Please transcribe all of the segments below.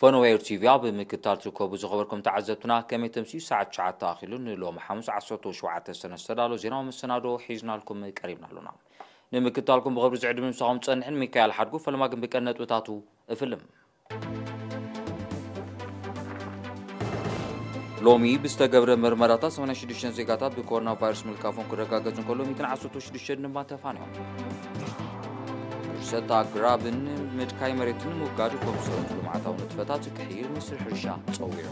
ፈነወ ኤር ቲቪ ኣብ ምክትታል ትርከቡ ዝኸበርኩም ተዓዘብትና፣ ከመይ ተምሲኡ ሰዓት ትሽዓተ ኣኺሉ ንሎሚ ሓሙስ ዓሰርተ ሸውዓተ ሰነ ዝተዳሎ ዜናዊ መሰናዶ ሒዝናልኩም ቀሪብና ኣሎና። ንምክትታልኩም ብኽብሪ ዝዕድም ምሳኹም ጸንሕን ሚካኤል ሓድጉ ፈልማ ግን ብቀን ነጥብታቱ እፍልም። ሎሚ ብዝተገብረ መርመራታት ሰማንያ ሽዱሽተ ዜጋታት ብኮሮና ቫይረስ ምልካፎም ክረጋገጽ እንከሎ፣ ሚእትን ዓሰርተ ሽዱሽተ ድማ ተፋንዮም። ብርሰት ኣግራብን ምድካይ መሬትን ምውጋድ ኮምሰረቱ ልምዓታዊ ንጥፈታት ክሕይል ሚኒስትሪ ሕርሻ ጸዊዑ።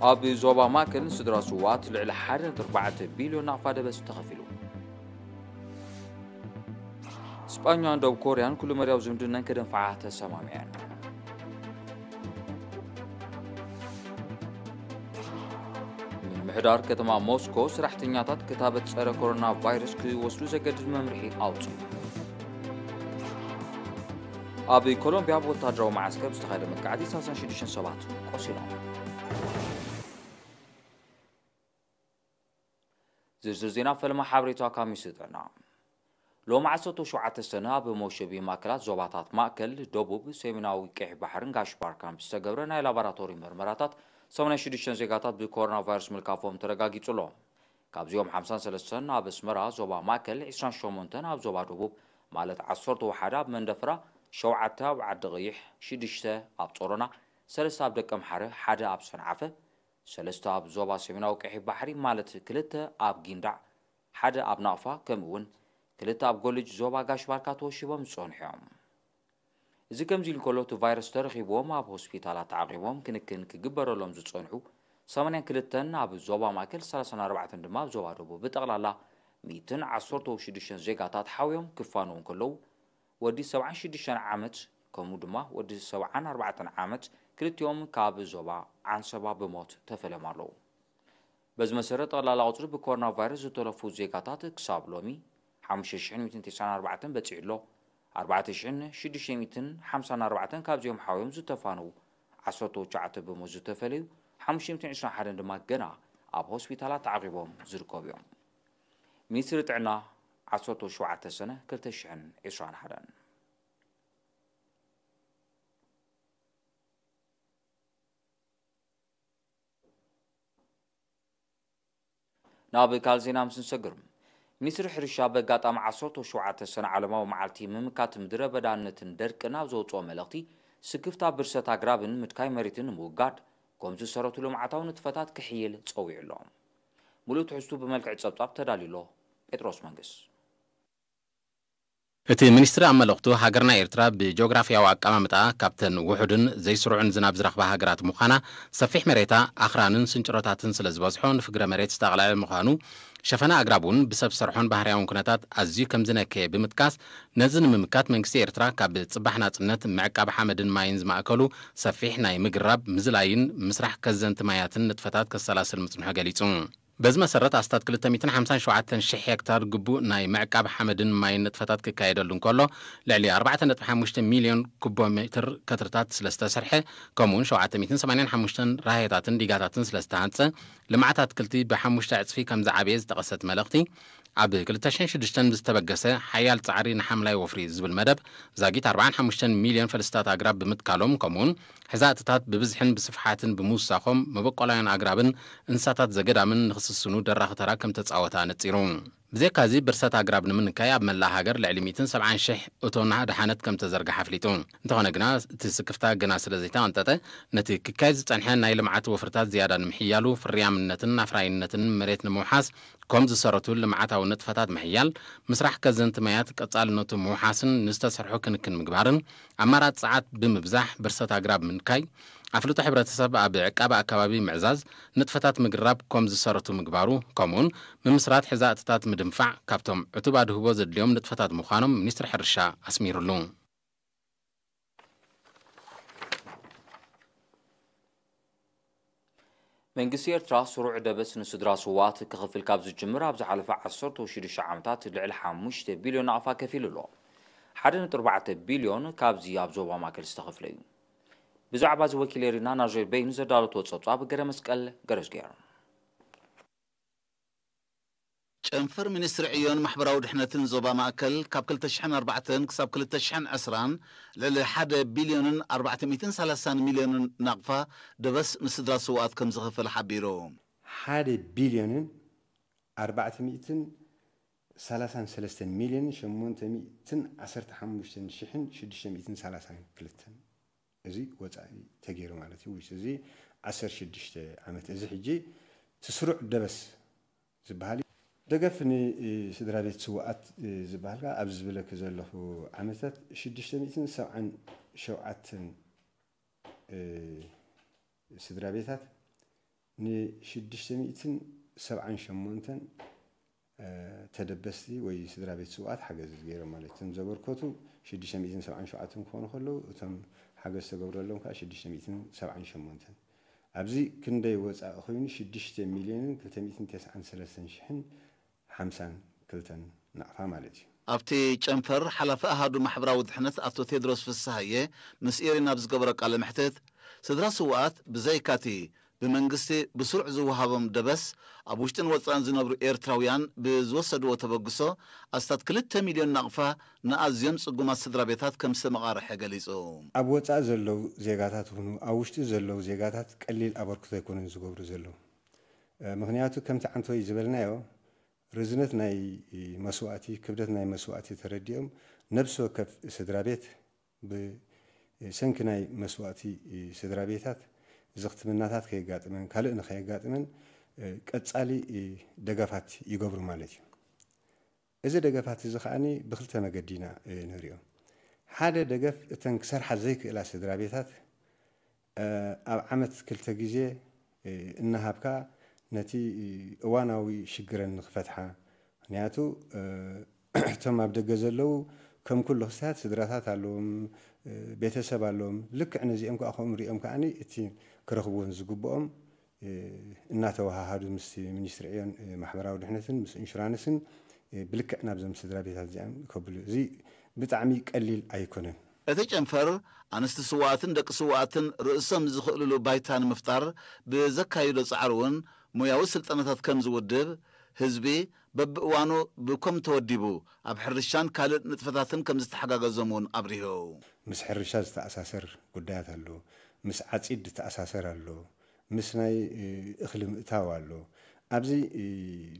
ኣብ ዞባ ማእከል ንስድራ ስዋት ልዕሊ ሓደ ነጥቢ ኣርባዕተ ቢልዮን ናቕፋ ደበስ ተኸፊሉ። ስጳኛን ደቡብ ኮርያን ኩሉ መዳያዊ ዝምድናን ከደንፍዓ ተሰማሚዐን። ምምሕዳር ከተማ ሞስኮ ሰራሕተኛታት ክታበት ጸረ ኮሮና ቫይረስ ክወስዱ ዘገድድ መምርሒ ኣውጽኡ። ኣብ ኮሎምቢያ ብወታደራዊ መዓስከር ብዝተኻየደ መጥቃዕቲ ሰላሳ ሽዱሽተ ሰባት ቆሲሎም። ዝርዝር ዜና ፈልማ ሓበሬታ ካብ ሚኒስትሪ ጥዕና። ሎሚ ዓሰርተ ሸውዓተ ሰነ ኣብ መውሸቢ ማእከላት ዞባታት ማእከል፣ ደቡብ፣ ሰሜናዊ ቀይሕ ባሕርን ጋሽ ባርካን ብዝተገብረ ናይ ላቦራቶሪ መርመራታት ሰማንያ ሽዱሽተ ዜጋታት ብኮሮና ቫይረስ ምልካፎም ተረጋጊጹ ኣሎ። ካብዚኦም ሓምሳን ሰለስተን ኣብ ኣስመራ ዞባ ማእከል፣ ዕስራን ሸሞንተን ኣብ ዞባ ደቡብ ማለት ዓሰርተ ወሓደ ኣብ መንደፈራ፣ ሸውዓተ ኣብ ዓዲ ቀይሕ፣ ሽዱሽተ ኣብ ጾሮና፣ ሰለስተ ኣብ ደቀምሓረ፣ ሓደ ኣብ ሰንዓፈ፣ ሰለስተ ኣብ ዞባ ሰሜናዊ ቀይሕ ባሕሪ ማለት ክልተ ኣብ ጊንዳዕ፣ ሓደ ኣብ ናቕፋ ከምኡ እውን ክልተ ኣብ ጎልጅ ዞባ ጋሽ ባርካ ተወሺቦም ዝጸንሑ እዮም። እዚ ከምዚ ኢሉ እንከሎ፣ እቲ ቫይረስ ተረኺብዎም ኣብ ሆስፒታላት ተዓቒቦም ክንክን ክግበረሎም ዝጸንሑ ሰማንያን ክልተን ኣብ ዞባ ማእከል፣ ሰላሳን ኣርባዕተን ድማ ኣብ ዞባ ደቡብ፣ ብጠቕላላ ሚእትን ዓሰርተ ሽዱሽተን ዜጋታት ሓውዮም ክፋነዉ እንከለዉ፣ ወዲ ሰብዓን ሽዱሽተን ዓመት ከምኡ ድማ ወዲ ሰብዓን ኣርባዕተን ዓመት ክልቲኦም ካብ ዞባ ዓንሰባ ብሞት ተፈልዮም ኣለዉ። በዚ መሰረት ጠቕላላ ቁጽሪ ብኮሮና ቫይረስ ዝተለፉ ዜጋታት ክሳብ ሎሚ ሓሙሽተ ሽሕን ሚእትን ተስዓን ኣርባዕተን በጺሑ ኣሎ። ኣርባዕተ ሽሕን ሽዱሽተ ሚእትን ሓምሳን ኣርባዕተን ካብዚኦም ሓውዮም ዝተፋነዉ ዓሰርተ ትሽዓተ ብሞት ዝተፈለዩ ሓሙሽተ ሚእትን ዕስራን ሓደን ድማ ገና ኣብ ሆስፒታላት ተዓቒቦም ዝርከቡ እዮም። ሚኒስትሪ ጥዕና ዓሰርተ ሸውዓተ ሰነ ክልተ ሽሕን ዕስራን ሓደን። ናብ ካልእ ዜና ምስ ንሰግር፣ ሚኒስትሪ ሕርሻ በጋጣሚ ዓሰርተ ሸውዓተ ሰነ ዓለማዊ መዓልቲ ምምካት ምድረ በዳነትን ደርቅን ኣብ ዘውፅኦ መልእኽቲ፣ ስክፍታ ብርሰት ኣግራብን ምድካይ መሬትን ንምውጋድ፣ ከም ዝሰረቱ ልምዓታዊ ንጥፈታት ክሕይል ጸዊዑ ኣሎ። ሙሉእ ትሕዝቱ ብመልክዕ ጸብጻብ ተዳልዩ ኣሎ። ጴጥሮስ መንግስ። እቲ ሚኒስትሪ ኣብ መልእኽቱ፣ ሃገርና ኤርትራ ብጂኦግራፍያዊ ኣቀማምጣ ካብተን ውሑድን ዘይስሩዕን ዝናብ ዝረኽባ ሃገራት ምዃና፣ ሰፊሕ መሬታ ኣኽራንን ስንጭሮታትን ስለ ዝበዝሖ፣ ንፍግረ መሬት ዝተቓልዐ ምዃኑ፣ ሸፈና ኣግራብ እውን ብሰብ ሰርሖን ባህርያውን ኩነታት ኣዝዩ ከም ዝነከየ ብምጥቃስ፣ ነዚ ንምምካት መንግስቲ ኤርትራ ካብ ጽባሕ ናጽነት ምዕቃብ ሓመድን ማይን ዝማእከሉ ሰፊሕ ናይ ምግራብ፣ ምዝላይን ምስራሕ ከዘንቲ ማያትን ንጥፈታት ከሰላስል ምጽንሑ ገሊጹ። በዚ መሰረት፣ ኣስታት ክልተ ሚእትን ሓምሳን ሸውዓተን ሽሕ ሄክታር ግቡእ ናይ ምዕቃብ ሓመድን ማይን ንጥፈታት ክካየደሉ እንከሎ፣ ልዕሊ ኣርባዕተ ነጥቢ ሓሙሽተ ሚልዮን ኩቦ ሜትር ከትርታት ስለ ዝተሰርሐ፣ ከምኡውን ሸውዓተ ሚእትን ሰማንያን ሓሙሽተን ራህየታትን ዲጋታትን ስለ ዝተሃንጸ፣ ልምዓት ኣትክልቲ ብሓሙሽተ ዕጽፊ ከም ዝዓበየ ዝጠቐሰት መልእኽቲ፣ ኣብ ክልተ ሽሕን ሽዱሽተን ዝተበገሰ ሓያል ጻዕሪ ንሓምላይ ወፍሪ ዝብል መደብ፣ ዛጊት ኣርባዓን ሓሙሽተን ሚልዮን ፈልስታት ኣግራብ ብምትካሎም፣ ከምኡውን ሕዛእትታት ብብዝሕን ብስፍሓትን ብምውሳኾም፣ መበቆላውያን ኣግራብን እንስሳታት ዘገዳምን ንኽስስኑ ደራኺ ተራ ከም ተጻወተ ኣነጺሩ። ብዘይካዚ፣ ብርሰት ኣግራብ ንምንካይ ኣብ መላእ ሃገር ልዕሊ ሚእትን ሰብዓን ሽሕ እቶን ኣድሓነት ከም ተዘርግሐ ኣፍሊጡ። እንተኾነ ግና፣ እቲ ስክፍታ ገና ስለ ዘይተቐንጠጠ፣ ነቲ ክካየድ ዝጸንሐ ናይ ልምዓት ወፍርታት ዝያዳ ንምሕያሉ፣ ፍርያምነትን ኣፍራይነትን መሬት ንምውሓስ፣ ከም ዝሰረቱ ልምዓታዊ ንጥፈታት ምሕያል፣ ምስራሕ ከዘንቲ ማያት ቀጻልነቱ ምውሓስን ንዝተሰርሑ ክንክን ምግባርን፣ ኣማራጺ ጸዓት ብምብዛሕ ብርሰት ኣግራብ ምንካይ፣ ኣፍልጦ ሕብረተሰብ ኣብ ዕቃበ ኣከባቢ ምዕዛዝ፣ ንጥፈታት ምግራብ ከም ዝሰረቱ ምግባሩ፣ ከምኡውን ምምስራት ሕዛእትታት ምድንፋዕ ካብቶም ዕቱብ ኣድህቦ ዘድልዮም ንጥፈታት ምዃኖም ሚኒስትሪ ሕርሻ ኣስሚሩሉ። መንግስቲ ኤርትራ ስሩዕ ደበስ ንስድራ ስዋት ክኽፍል ካብ ዝጅምር ኣብ ዝሓለፈ ዓሰርተ ሽዱሽተ ዓመታት ልዕሊ ሓሙሽተ ቢልዮን ናቕፋ ከፊሉ ኣሎ። ሓደ ነጥቢ ኣርባዕተ ቢልዮን ካብዚ ኣብ ዞባ ማእከል ዝተኸፍለ እዩ። ብዛዕባ እዚ ወኪል ኤሪና ናዝሬት በይኑ ዘዳለቶ ጸብጻብ ገረ መስቀል ገረዝጌር። ጨንፈር ሚኒስትሪ ዕዮን ማሕበራዊ ድሕነትን ዞባ ማእከል ካብ ክልተ ሽሕን ኣርባዕተን ክሳብ ክልተ ሽሕን ዕስራን ልዕሊ ሓደ ቢልዮንን ኣርባዕተ ሚእትን ሰላሳን ሚልዮንን ናቕፋ ደበስ ንስድራ ስውኣት ከም ዝኸፈለ ሓቢሩ። ሓደ ቢልዮንን ኣርባዕተ ሚእትን ሰላሳን ሰለስተን ሚልዮንን ሸሞንተ ሚእትን ዓሰርተ ሓሙሽተን ሽሕን ሽዱሽተ ሚእትን ሰላሳን ክልተን እዚ ወፃኢ ተገይሩ ማለት እዩ። እዚ ዓሰርተ ሽዱሽተ ዓመት እዚ ሕጂ እቲ ስሩዕ ደበስ ዝበሃል እዩ። ደገፍ ንስድራ ቤት ስውኣት ዝበሃል ከዓ ኣብዚ ዝብለኪ ዘለኹ ዓመታት ሽዱሽተ ሚእትን ሰብዓን ሸውዓተን ስድራ ቤታት ንሽዱሽተ ሚእትን ሰብዓን ሸሞንተን ተደበስቲ ወይ ስድራ ቤት ስውኣት ሓገዝ ገይሮም ማለት እዩ። እቶም ዘበርከቱ ሽዱሽተ ሚእትን ሰብዓን ሸውዓተን ክኾኑ ከለዉ እቶም ሓገዝ ዝተገብረሎም ከዓ ሽዱሽተ ሚእትን ሰብዓን ሸሞንተን። ኣብዚ ክንደይ ወፃኢ ኮይኑ ሽዱሽተ ሚልዮንን ክልተ ሚእትን ተስዓን ሰለስተን ሽሕን ሓምሳን ክልተን ናቕፋ ማለት እዩ። ኣብቲ ጨንፈር ሓላፊ ኣሃዱ ማሕበራዊ ድሕነት ኣቶ ቴድሮስ ፍስሃየ ምስ ኤሪና ኣብ ዝገበሮ ቃለ መሕትት ስድራ ስውኣት ብዘይካቲ ብመንግስቲ ብስሩዕ ዝወሃቦም ደበስ ኣብ ውሽጥን ወፃእን ዝነብሩ ኤርትራውያን ብዝወሰድዎ ተበግሶ ኣስታት ክልተ ሚልዮን ናቕፋ ንኣዝዮም ፅጉማት ስድራ ቤታት ከም ዝተመቓርሐ ገሊፁ። ኣብ ወፃኢ ዘለዉ ዜጋታት ይኹኑ ኣብ ውሽጢ ዘለዉ ዜጋታት ቀሊል ኣበርክቶ ኣይኮኑን ዝገብሩ ዘለዉ። ምኽንያቱ ከምቲ ዓንቶይ ዝበልናዮ ርዝነት ናይ መስዋእቲ፣ ክብደት ናይ መስዋእቲ ተረዲኦም ነብሲ ወከፍ ስድራ ቤት ብሰንኪ ናይ መስዋእቲ ስድራ ቤታት ዝኽትምናታት ከየጋጥመን ካልእ ንኸየጋጥመን ቀጻሊ ደገፋት ይገብሩ ማለት እዩ። እዚ ደገፋት እዚ ከዓኒ ብክልተ መገዲ ኢና ንሪኦ። ሓደ ደገፍ እተን ክሰርሓ ዘይክእላ ስድራ ቤታት ኣብ ዓመት ክልተ ግዜ እናሃብካ ነቲ እዋናዊ ሽግረን ንክፈትሓ። ምክንያቱ እቶም ኣብ ደገ ዘለዉ ከም ኩሉ ክስታት ስድራታት ኣለዎም፣ ቤተሰብ ኣለዎም። ልክዕ ነዚኦም ከዓ ከምኡ ሪኦም ከዓኒ እቲ ክረኽብዎን ዝግብኦም እናተወሃሃዱ ምስ ሚኒስትሪ ዕዮን ማሕበራዊ ድሕነትን ምስ ኢንሹራንስን ብልክዕ ናብዞም ስድራ ቤታት እዚኣም ከብሉ እዚ ብጣዕሚ ቀሊል ኣይኮነን። እቲ ጨንፈር ኣንስቲ ስውኣትን ደቂ ስውኣትን ርእሶም ዝኽእልሉ ባይታ ንምፍጣር ብዘካይዶ ጻዕሪ እውን ሞያዊ ስልጠናታት ከም ዝውድብ ህዝቢ በብእዋኑ ብኮም ተወዲቡ ኣብ ሕርሻን ካልእ ንጥፈታትን ከም ዝተሓጋገዞም እውን ኣብሪሁ። ምስ ሕርሻ ዝተኣሳሰር ጉዳያት ኣሎ፣ ምስ ዓፂድ ዝተኣሳሰር ኣሎ፣ ምስ ናይ እኽሊ ምእታው ኣሎ። ኣብዚ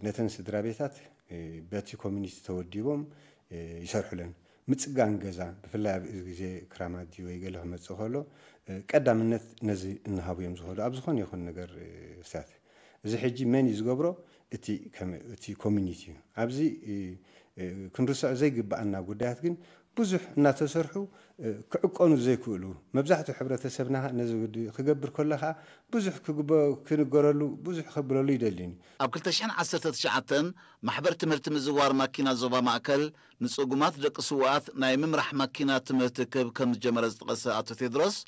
ነተን ስድራ ቤታት በቲ ኮሚኒቲ ተወዲቦም ይሰርሑለን። ምፅጋን ገዛ ብፍላይ ኣብ ግዜ ክራማት ድዩ ወይ ገለ ክመፅእ ከሎ ቀዳምነት ነዚ እናሃቡ እዮም ዝኸዱ ኣብ ዝኾነ ይኹን ነገር ስታት። እዚ ሕጂ መን እዩ ዝገብሮ? እቲ ኮሚኒቲ እዩ። ኣብዚ ክንርስዖ ዘይግበኣና ጉዳያት ግን ብዙሕ እናተሰርሑ ክዕቀኑ ዘይክእሉ፣ መብዛሕትኡ ሕብረተሰብና ነዚ ክገብር ከሎ ከዓ ብዙሕ ክንገረሉ ብዙሕ ከብለሉ ይደልን እዩ። ኣብ ክልተ ሽሕን ዓሰርተ ትሽዓተን ማሕበር ትምህርቲ ምዝዋር ማኪና ዞባ ማእከል ንጽጉማት ደቂ ስውኣት ናይ ምምራሕ ማኪና ትምህርቲ ክህብ ከም ዝጀመረ ዝጠቐሰ ኣቶ ቴድሮስ፣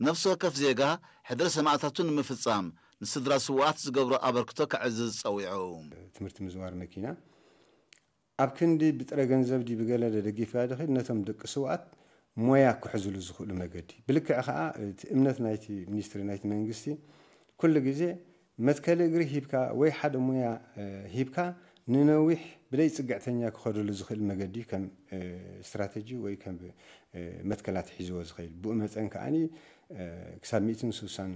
ነፍሲ ወከፍ ዜጋ ሕድሪ ሰማእታቱ ንምፍጻም ንስድራ ስውኣት ዝገብሮ ኣበርክቶ ከዕዝዝ ጸዊዑ። ትምህርቲ ምዝዋር መኪና ኣብ ክንዲ ብጥረ ገንዘብ ድዩ ብገለ ደደጊፍካ ድኺድ ነቶም ደቂ ስውኣት ሞያ ክሕዝሉ ዝኽእሉ መገዲ ብልክዕ ከዓ እቲ እምነት ናይቲ ሚኒስትሪ ናይቲ መንግስቲ ኩሉ ግዜ መትከሊ እግሪ ሂብካ ወይ ሓደ ሞያ ሂብካ ንነዊሕ ብለይ ፅግዕተኛ ክኸደሉ ዝኽእል መገዲ ከም ስትራተጂ ወይ ከም መትከላት ሒዝዎ ዝኸይድ ብኡ መፀን ከዓኒ ክሳብ ሚእትን ስሳን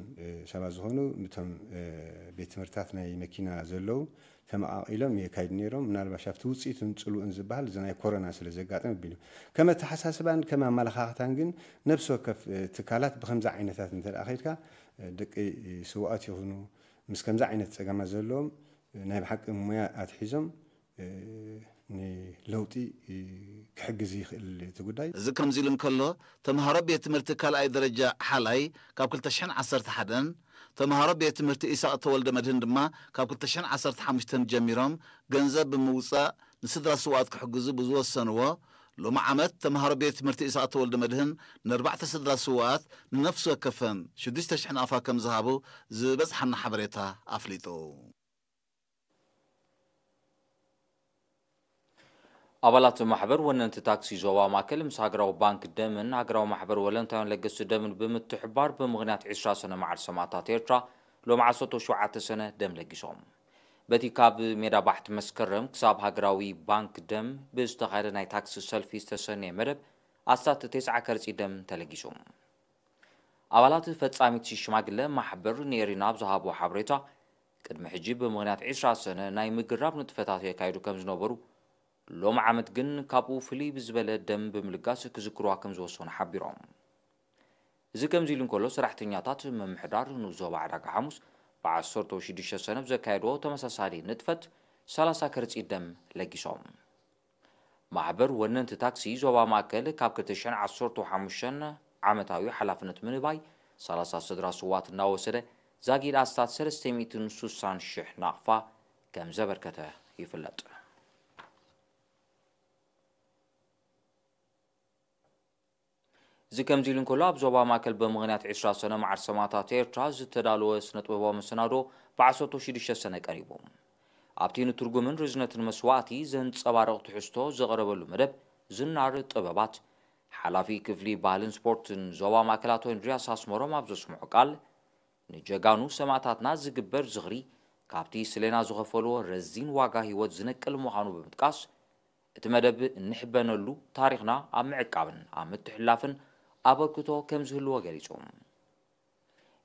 ሰባት ዝኾኑ እቶም ቤት ትምህርትታት ናይ መኪና ዘለዉ ተመቓቒሎም የካይድ ነይሮም። ምናልባሽ ኣብቲ ውፅኢቱን ፅሉእን ዝበሃል እዚ ናይ ኮሮና ስለ ዘጋጠመ ቢሉ ከም ኣተሓሳስባን ከም ኣመለኻኽታን ግን ነብሲ ወከፍ ትካላት ብከምዚ ዓይነታት እንተ ደኣ ከይድካ ደቂ ስውኣት ይኹኑ ምስ ከምዚ ዓይነት ፀገማት ዘለዎም ናይ ብሓቂ ሙያ ኣትሒዞም ንለውጢ ክሕግዝ ይኽእል እቲ ጉዳይ። እዚ ከምዚ ኢሉ እንከሎ ተምሃሮ ቤት ትምህርቲ ካልኣይ ደረጃ ሓላይ ካብ ክልተ ሽሕን ዓሰርተ ሓደን ተምሃሮ ቤት ትምህርቲ ኢሳቕ ተወልደ መድህን ድማ ካብ ክልተ ሽሕን ዓሰርተ ሓሙሽተን ጀሚሮም ገንዘብ ብምውፃእ ንስድራ ስውኣት ክሕግዙ ብዝወሰንዎ ሎሚ ዓመት ተምሃሮ ቤት ትምህርቲ ኢሳቕ ተወልደ መድህን ንኣርባዕተ ስድራ ስውኣት ንነፍሲ ወከፈን ሽዱሽተ ሽሕን ኣፋ ከም ዝሃቡ ዝበፅሓና ሓበሬታ ኣፍሊጡ። ኣባላት ማሕበር ወነንቲ ታክሲ ዞባ ማእከል ምስ ሃገራዊ ባንክ ደምን ሃገራዊ ማሕበር ወለንታውያን ለገስቲ ደምን ብምትሕብባር ብምኽንያት ዕስራ ሰነ መዓል ሰማእታት ኤርትራ ሎሚ ዓሰርተ ሸውዓተ ሰነ ደም ለጊሶም። በቲ ካብ ሜዳ ባሕቲ መስከረም ክሳብ ሃገራዊ ባንክ ደም ብዝተኻየደ ናይ ታክሲ ሰልፊ ዝተሰነየ መደብ ኣስታት ተስዓ ከርጺ ደም ተለጊሱ። ኣባላት ፈጻሚት ሽማግለ ማሕበር ንኤሪና ኣብ ዝሃቦ ሓበሬታ፣ ቅድሚ ሕጂ ብምኽንያት ዕስራ ሰነ ናይ ምግራብ ንጥፈታት የካይዱ ከም ዝነበሩ፣ ሎም ዓመት ግን ካብኡ ፍልይ ብዝበለ ደም ብምልጋስ ክዝክርዋ ከም ዝወሰኑ ሓቢሮም። እዚ ከምዚ ኢሉ እንከሎ፣ ሰራሕተኛታት ምምሕዳር ንኡስ ዞባ ዕዳጋ ሓሙስ ብዓሰርተ ሽዱሽተ ሰነ ብዘካየድዎ ተመሳሳሊ ንጥፈት ሰላሳ ከርጺ ደም ለጊሶም። ማሕበር ወነንቲ ታክሲ ዞባ ማእከል ካብ ክልተ ሽሕን ዓሰርተ ሓሙሽተን ዓመታዊ ሓላፍነት ምንባይ ሰላሳ ስድራ ስዋት እናወሰደ ዛጊድ ኣስታት ሰለስተ ሚእትን ስሳን ሽሕ ናቕፋ ከም ዘበርከተ ይፍለጥ። እዚ ከምዚ ኢሉ እንከሎ፣ ኣብ ዞባ ማእከል ብምኽንያት ዕስራ ሰነ መዓር ሰማእታት ኤርትራ ዝተዳለወ ስነ ጥበባዊ መሰናዶ ብዓሰርተ ሽዱሽተ ሰነ ቀሪቡ። ኣብቲ ንትርጉምን ርዝነትን መስዋእቲ ዘንጸባርቕ ትሕዝቶ ዘቕረበሉ መደብ ዝናር ጥበባት፣ ሓላፊ ክፍሊ ባህልን ስፖርትን ዞባ ማእከል ኣቶ እንድርያስ ኣስመሮም ኣብ ዘስምዖ ቃል፣ ንጀጋኑ ሰማእታትና ዝግበር ዝኽሪ ካብቲ ስሌና ዝኸፈልዎ ረዚን ዋጋ ህይወት ዝነቅል ምዃኑ ብምጥቃስ፣ እቲ መደብ እንሕበነሉ ታሪኽና ኣብ ምዕቃብን ኣብ ምትሕልላፍን ኣበርክቶ ከም ዝህልዎ ገሊጹ።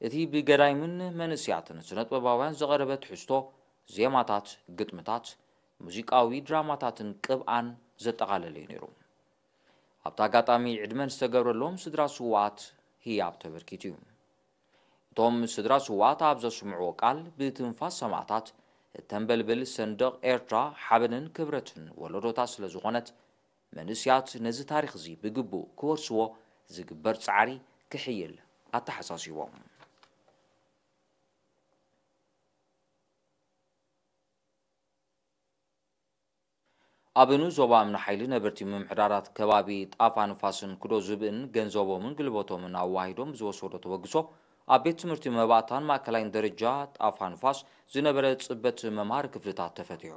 እቲ ብገዳይምን መንእስያትን ስነጥበባውያን ዝቐረበ ትሕዝቶ፣ ዜማታት፣ ግጥምታት፣ ሙዚቃዊ ድራማታትን ቅብኣን ዘጠቓለለ እዩ ነይሩ። ኣብቲ ኣጋጣሚ ዕድመን ዝተገብረሎም ስድራ ስዉኣት ህያብ ተበርኪቱ እዩ። እቶም ስድራ ስዉኣት ኣብ ዘስምዕዎ ቃል፣ ብትንፋስ ሰማእታት እተንበልብል ሰንደቕ ኤርትራ ሓበንን ክብረትን ወለዶታት ስለ ዝኾነት፣ መንእስያት ነዚ ታሪኽ እዚ ብግቡእ ክወርስዎ ዝግበር ጻዕሪ ክሕይል ኣተሓሳሲቦም። ኣብ ንኡስ ዞባ እምኒ ሓይሊ ነበርቲ ምምሕዳራት ከባቢ ጣፋ ንፋስን ኩዶ ዝብእን ገንዘቦምን ግልበቶምን ኣዋሂዶም ብዝወሰዶ ተበግሶ፣ ኣብ ቤት ትምህርቲ መባእታን ማእከላይን ደረጃ ጣፋ ንፋስ ዝነበረ ጽበት መምሃሪ ክፍልታት ተፈቲሑ።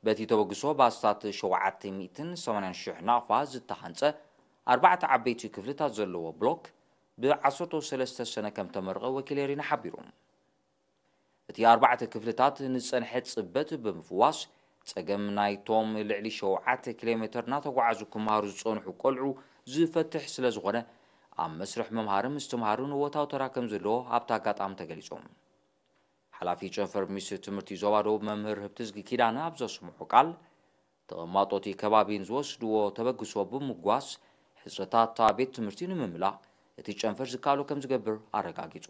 በቲ ተበግሶ ባስታት ሸውዓተ ሚእትን ሰማንያን ሽሕ ናቕፋ ዝተሃንጸ ኣርባዕተ ዓበይቲ ክፍልታት ዘለዎ ብሎክ ብዓሰርተ ሰለስተ ሰነ ከም ተመረቐ ወኪል ኤሪና ሓቢሩ። እቲ ኣርባዕተ ክፍልታት ንጸንሐ ጽበት ብምፍዋስ፣ ጸገም ናይቶም ልዕሊ ሸውዓተ ኪሎ ሜተር እናተጓዓዙ ክመሃሩ ዝጸንሑ ቆልዑ ዝፈትሕ ስለ ዝኾነ፣ ኣብ መስርሕ መምሃሪ ምስትምሃሩ ንወታዊ ተራ ከም ዘለዎ ኣብቲ ኣጋጣሚ ተገሊጹ። ሓላፊ ጨንፈር ሚኒስትሪ ትምህርቲ ዞባ ደቡብ መምህር ህብትዝጊ ኪዳነ ኣብ ዘስምዖ ቃል፣ ተቐማጦ እቲ ከባቢ ንዝወስድዎ ተበግሶ ብምጓስ፣ ሕጽረታት እታ ቤት ትምህርቲ ንምምላእ እቲ ጨንፈር ዝከኣሎ ከም ዝገብር ኣረጋጊጹ።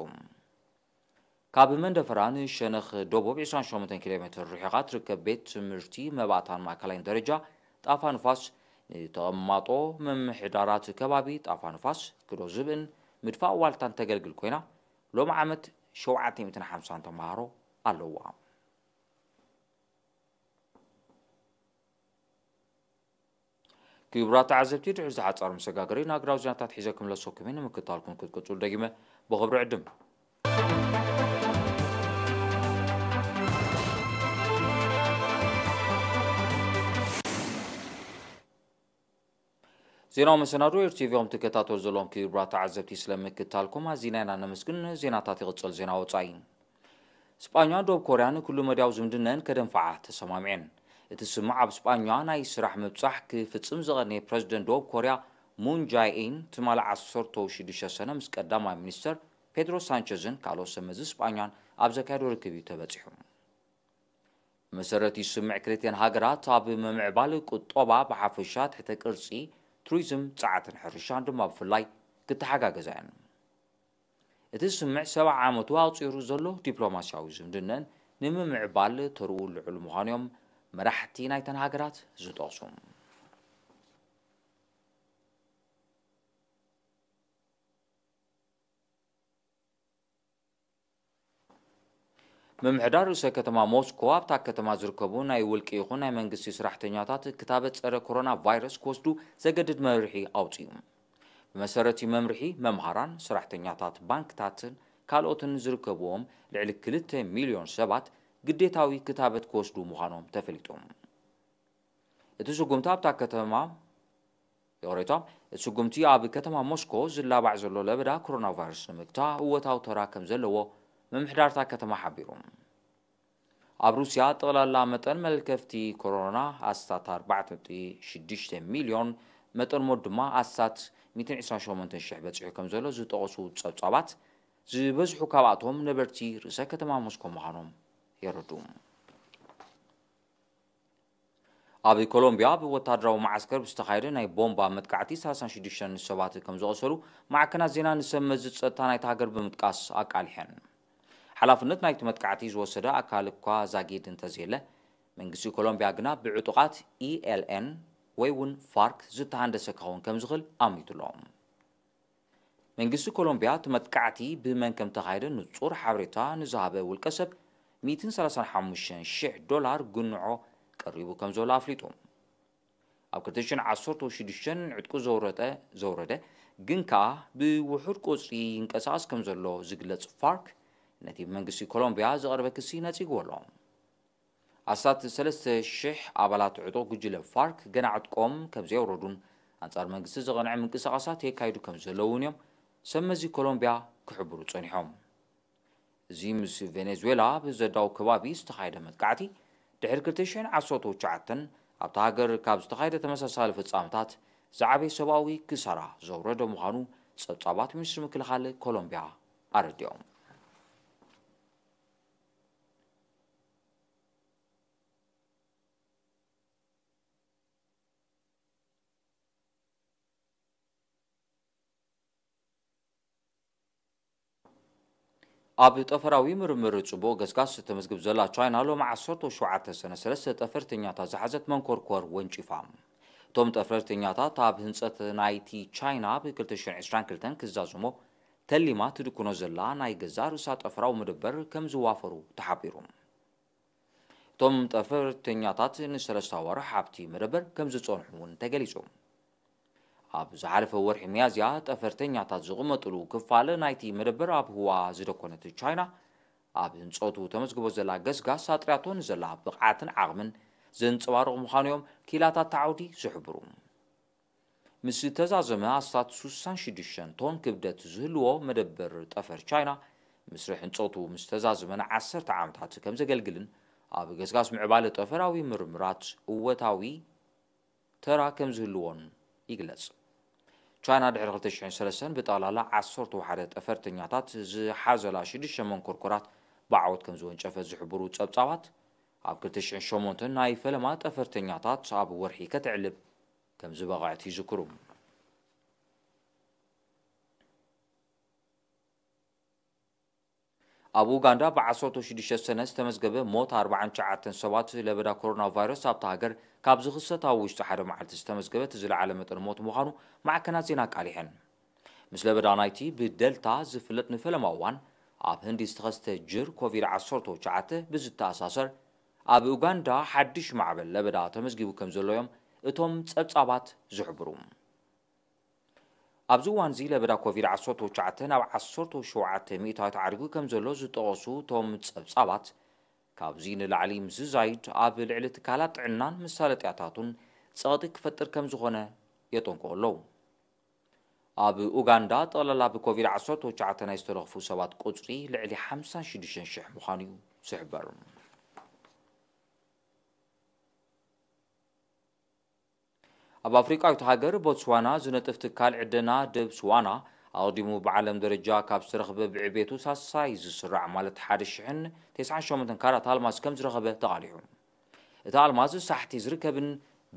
ካብ መንደፈራ ንሸነኽ ደቡብ ዕስራን ሸሞንተን ኪሎ ሜትር ርሒቓ ትርከብ ቤት ትምህርቲ መባእታን ማእከላይን ደረጃ ጣፋ ንፋስ፣ ንተቐማጦ ምምሕዳራት ከባቢ ጣፋ ንፋስ፣ ክዶ ዝብእን ምድፋእ ዋልታን ተገልግል ኮይና፣ ሎም ዓመት ሸውዓተ ሚእትን ሓምሳን ተምሃሮ ኣለዋ። ክቡራት ተዓዘብቲ፣ ድሕሪ ዝሓጻር መሰጋገሪ ናግራዊ ዜናታት ሒዘ ክምለሰኩም እየ። ንምክታልኩም ክትቅጽሉ ደጊመ ብኽብሪ ዕድም። ዜናዊ መሰናዶ ኤር ቲ ቪ ኹም ትከታተሉ ዘለኹም ክቡራት ተዓዘብቲ፣ ስለ ምክታልኩም ኣዚና ኢና ነመስግን። ዜናታት ይቕጽል። ዜና ወጻኢ። ስጳኛን ደቡብ ኮርያን ኩሉ መድያዊ ዝምድነን ከደንፍዓ ተሰማሚዐን። እቲ ስምምዕ ኣብ ስጳኛ ናይ ስራሕ ምብጻሕ ክፍጽም ዝቐነየ ፕረዚደንት ደቡብ ኮርያ ሙን ጃይኢን ትማሊ ዓሰርተ ሽዱሽተ ሰነ ምስ ቀዳማይ ሚኒስተር ፔድሮ ሳንቸዝን ካልኦት ሰብ መዚ ስጳኛን ኣብ ዘካየዶ ርክብ እዩ ተበጺሑ። ብመሰረት እቲ ስምምዕ ክልቲኣን ሃገራት ኣብ ምምዕባል ቁጠባ ብሓፈሻ፣ ትሕተ ቅርጺ፣ ቱሪዝም፣ ጸዓትን ሕርሻን ድማ ብፍላይ ክተሓጋገዛ እየን። እቲ ስምምዕ ሰብዓ ዓመቱ ኣቑጺሩ ዘሎ ዲፕሎማስያዊ ዝምድነን ንምምዕባል ተርኡ ልዑል ምዃኑ እዮም መራሕቲ ናይተን ሃገራት ዝጠቕሱ። ምምሕዳር ርእሰ ከተማ ሞስኮ ኣብታ ከተማ ዝርከቡ ናይ ውልቂ ይኹን ናይ መንግስቲ ሰራሕተኛታት ክታበት ጸረ ኮሮና ቫይረስ ክወስዱ ዘገድድ መምርሒ ኣውጺኡ። ብመሰረት እቲ መምርሒ፣ መምሃራን፣ ሰራሕተኛታት ባንክታትን ካልኦትን ዝርከብዎም ልዕሊ ክልተ ሚልዮን ሰባት ግዴታዊ ክታበት ክወስዱ ምዃኖም ተፈሊጡ። እቲ ስጉምቲ ኣብታ ከተማ፣ ይቕሬታ፣ እቲ ስጉምቲ ኣብ ከተማ ሞስኮ ዝላባዕ ዘሎ ለበዳ ኮሮና ቫይረስ ንምግታእ እወታዊ ተራ ከም ዘለዎ ምምሕዳር እታ ከተማ ሓቢሩ። ኣብ ሩስያ ጠቕላላ መጠን መልከፍቲ ኮሮና ኣስታት ኣርባዕተ ነጥቢ ሽዱሽተ ሚልዮን፣ መጠን ሞት ድማ ኣስታት ሚእትን ዕስራን ሸሞንተን ሽሕ በጺሑ ከም ዘሎ ዝጠቐሱ ጸብጻባት፣ ዝበዝሑ ካብኣቶም ነበርቲ ርእሰ ከተማ ሞስኮ ምዃኖም የረድኡ። ኣብ ኮሎምቢያ፣ ኣብ ወታደራዊ መዓስከር ብዝተኻየደ ናይ ቦምባ መጥቃዕቲ፣ ሰላሳን ሽዱሽተን ሰባት ከም ዝቖሰሉ ማዕከናት ዜና ንሰብ መዚ ጸጥታ ናይቲ ሃገር ብምጥቃስ ኣቃሊሐን። ሓላፍነት ናይቲ መጥቃዕቲ ዝወሰደ ኣካል እኳ ዛጊድ እንተዘየለ፣ መንግስቲ ኮሎምቢያ ግና ብዕጡቓት ኢ ኤል ኤን ወይ እውን ፋርክ ዝተሃንደሰ ክኸውን ከም ዝኽእል ኣሚቱ ኣሎ። መንግስቲ ኮሎምቢያ፣ እቲ መጥቃዕቲ ብመን ከም ተኻየደ ንጹር ሓበሬታ ንዝሃበ ውልቀ ሰብ፣ ሚእትን ሰላሳን ሓሙሽተን ሽሕ ዶላር ግንዖ ቀሪቡ ከም ዘሎ ኣፍሊጡ። ኣብ ክልተ ሽሕን ዓሰርተ ሽዱሽተን ዕጥቁ ዘውረጠ፣ ዘውረደ፣ ግን ከኣ ብውሑድ ቁጽሪ ይንቀሳቐስ ከም ዘሎ ዝግለጽ ፋርክ፣ ነቲ ብመንግስቲ ኮሎምቢያ ዝቐረበ ክሲ ነጺግዎ ኣሎ። ኣስታት ሰለስተ ሽሕ ኣባላት ዕጡቕ ጉጅለ ፋርክ ገና ዕጥቆም ከም ዘየውረዱን፣ ኣንጻር መንግስቲ ዝቐንዐ ምንቅስቓሳት የካይዱ ከም ዘለዉ እውን እዮም ሰብ መዚ ኮሎምቢያ ክሕብሩ ጸኒሖም። እዚ ምስ ቬኔዙዌላ ብዘዳው ከባቢ ዝተኻየደ መጥቃዕቲ፣ ድሕሪ ክልተ ሽሕን ዓሰርተ ትሽዓተን ኣብታ ሃገር ካብ ዝተኻየደ ተመሳሳሊ ፍጻመታት ዝዓበየ ሰብኣዊ ክሳራ ዘውረደ ምዃኑ ጸብጻባት ሚኒስትሪ ምክልኻል ኮሎምቢያ ኣረዲኦም። ኣብ ጠፈራዊ ምርምር ጽቡቕ ገስጋስ እተመዝግብ ዘላ ቻይና፣ ሎሚ ዓሰርተ ሸውዓተ ሰነ ሰለስተ ጠፈርተኛታት ዝሓዘት መንኮርኮር ወንጪፋ። እቶም ጠፈርተኛታት ኣብ ህንጸት ናይቲ ቻይና ብ ክልተ ሽሕን ዕስራን ክልተን ክዛዝሞ ተሊማ ትድኩኖ ዘላ ናይ ገዛእ ርእሳ ጠፈራዊ መደበር ከም ዝዋፈሩ ተሓቢሩ። እቶም ጠፈርተኛታት ንሰለስተ ኣዋርሕ ኣብቲ መደበር ከም ዝጸንሑ እውን ተገሊጹ። ኣብ ዝሓለፈ ወርሒ ሚያዝያ፣ ጠፈርተኛታት ዝቕመጥሉ ክፋል ናይቲ መደበር ኣብ ህዋ ዝደኮነት ቻይና፣ ኣብ ህንጸቱ ተመዝግቦ ዘላ ገስጋስ ኣጥርያቶ ንዘላ ብቕዓትን ዓቕምን ዘንጸባርቑ ምዃኑ እዮም ክኢላታት እቲ ዓውዲ ዝሕብሩ። ምስ ተዛዘመ፣ ኣስታት ሱሳን ሽዱሽተን ቶን ክብደት ዝህልዎ መደበር ጠፈር ቻይና፣ ምስሪ ህንጸቱ ምስ ተዛዘመ ንዓሰርተ ዓመታት ከም ዘገልግልን ኣብ ገስጋስ ምዕባለ ጠፈራዊ ምርምራት እወታዊ ተራ ከም ዝህልዎን ይግለጽ። ቻይና ድሕሪ ክልተ ሽሕን ሰለስተን ብጠቕላላ ዓሰርተ ሓደ ጠፈርተኛታት ዝሓዘላ ሽዱሽተ መንኮርኮራት ብዓወት ከም ዝወንጨፈት ዝሕብሩ ጸብጻባት፣ ኣብ ክልተ ሽሕን ሸሞንተን ናይ ፈለማ ጠፈርተኛታት ኣብ ወርሒ ከተዕልብ ከም ዝበቕዐት ይዝክሩ። ኣብ ኡጋንዳ ብዓሰርተ ሽዱሽተ ሰነ ዝተመዝገበ ሞት ኣርባዓን ትሽዓተን ሰባት ለበዳ ኮሮና ቫይረስ ኣብታ ሃገር ካብ ዝኽሰት ኣብ ውሽጢ ሓደ መዓልቲ ዝተመዝገበ እቲ ዝለዓለ መጠን ሞት ምዃኑ ማዕከናት ዜና ኣቃሊሐን። ምስ ለበዳ ናይቲ ብደልታ ዝፍለጥ ንፈለማ እዋን ኣብ ህንዲ ዝተኸስተ ጅር ኮቪድ ዓሰርተ ትሽዓተ ብዝተኣሳሰር፣ ኣብ ኡጋንዳ ሓድሽ ማዕበል ለበዳ ተመዝጊቡ ከም ዘሎ እዮም እቶም ጸብጻባት ዝሕብሩ። ኣብዚ እዋንዚ ለበዳ ኮቪድ ዓሰርተ ትሽዓተ ናብ ዓሰርተ ሸውዓተ ሚእታዊት ዓሪጉ ከም ዘሎ ዝጠቐሱ እቶም ጸብጻባት፣ ካብዚ ንላዕሊ ምስ ዝዛይድ ኣብ ልዕሊ ትካላት ጥዕናን መሳለጥያታቱን ጸቕጢ ክፈጥር ከም ዝኾነ የጠንቅቑ ኣለዉ። ኣብ ኡጋንዳ ጠቕላላ ብኮቪድ ዓሰርተ ትሽዓተ ናይ ዝተለኽፉ ሰባት ቁጽሪ ልዕሊ ሓምሳን ሽዱሽተን ሽሕ ምዃኑ እዩ ዝሕበር። ኣብ ኣፍሪቃዊት ሃገር ቦትስዋና ዝነጥፍ ትካል ዕደና ደብ ስዋና፣ ኣቕዲሙ ብዓለም ደረጃ ካብ ዝተረኽበ ብዕቤቱ ሳሳይ ዝስራዕ፣ ማለት ሓደ ሽሕን ተስዓን ሸሞንተን ካራት ኣልማዝ ከም ዝረኸበ ተቓሊሑ። እቲ ኣልማዝ ሳሕቲ ዝርከብን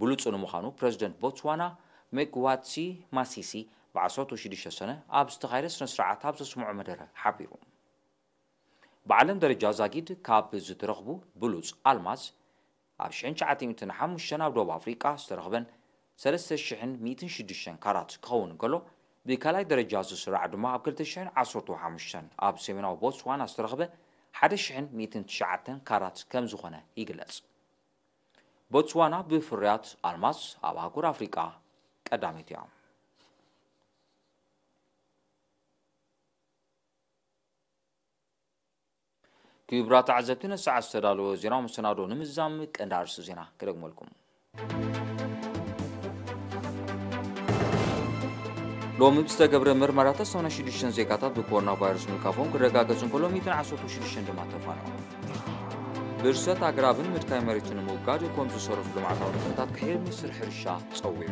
ብሉጽን ምዃኑ ፕረዚደንት ቦትስዋና ሜግዋትሲ ማሲሲ ብ ዓሰርተ ሽዱሽተ ሰነ ኣብ ዝተኻየደ ስነ ስርዓት ኣብ ዘስምዖ መደረ ሓቢሩ። ብዓለም ደረጃ ዛጊድ ካብ ዝተረኽቡ ብሉጽ ኣልማዝ፣ ኣብ ሽሕን ትሽዓተ ሚእትን ሓሙሽተን ኣብ ደቡብ ኣፍሪቃ ዝተረኽበን ሰለስተ ሽሕን ሚእትን ሽዱሽተን ካራት ክኸውን እንከሎ፣ ብካልኣይ ደረጃ ዝስራዕ ድማ ኣብ ክልተ ሽሕን ዓሰርተ ሓሙሽተን ኣብ ሰሜናዊ ቦትስዋና ዝተረኽበ ሓደ ሽሕን ሚእትን ትሽዓተን ካራት ከም ዝኾነ ይግለጽ። ቦትስዋና ብፍርያት ኣልማዝ ኣብ ኣህጉር ኣፍሪቃ ቀዳመይቲ እያ። ክቡራት ተዓዘብቲ፣ ነዚ ሰዓት ዝተዳለወ ዜናዊ መሰናዶ ንምዝዛም ቀንዲ ኣርእስቲ ዜና ክደግመልኩም። ሎሚ ብዝተገብረ ምርመራታት ሰማንያ ሽዱሽተ ዜጋታት ብኮሮና ቫይረስ ምልካፎም ክረጋገጽ እንከሎ፣ ሚእትን ዓሰርተ ሽዱሽተን ድማ ተፋንዮም። ብርሰት ኣግራብን ምድካይ መሬትን ንምውጋድ ከም ዝሰረቱ ልምዓታዊ ንጥፈታት ክሕየል ሚኒስትር ሕርሻ ጸዊዑ።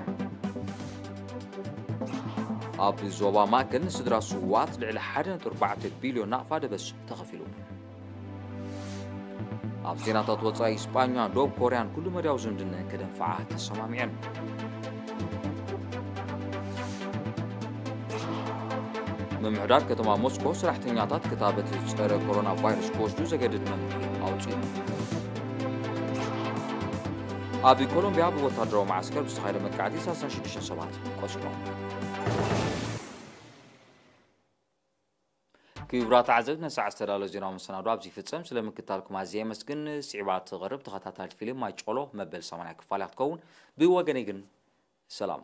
ኣብ ዞባ ማእከል ንስድራ ስዋት ልዕሊ ሓደ ነጥቢ ኣርባዕተ ቢልዮን ናቕፋ ደበስ ተኸፊሉ። ኣብ ዜናታት ወጻኢ፣ ስጳኛን ደቡብ ኮርያን ኩሉ መዳያዊ ዝምድነን ከደንፍዓ ተሰማሚዐን። ምምሕዳር ከተማ ሞስኮ ሰራሕተኛታት ክታበት ጸረ ኮሮና ቫይረስ ክወስዱ ዘገድድ መምርሒ ኣውጺኡ። ኣብ ኮሎምቢያ ብወታደራዊ መዓስከር ብዝተኻየደ መጥቃዕቲ ሰላሳ ሽዱሽተ ሰባት ቆሲሎም። ክቡራት ተዓዘብቲ፣ ነዚ ሰዓት ዝተዳለወ ዜናዊ መሰናዶ ኣብዚ ይፍጸም። ስለ ምክታልኩም ኣዝየ የመስግን። ስዒባ ትቐርብ ተኸታታሊት ፊልም ማይ ጮሎ መበል ሰማንያ ክፋል እያ ክትከውን። ብወገነይ ግን ሰላም።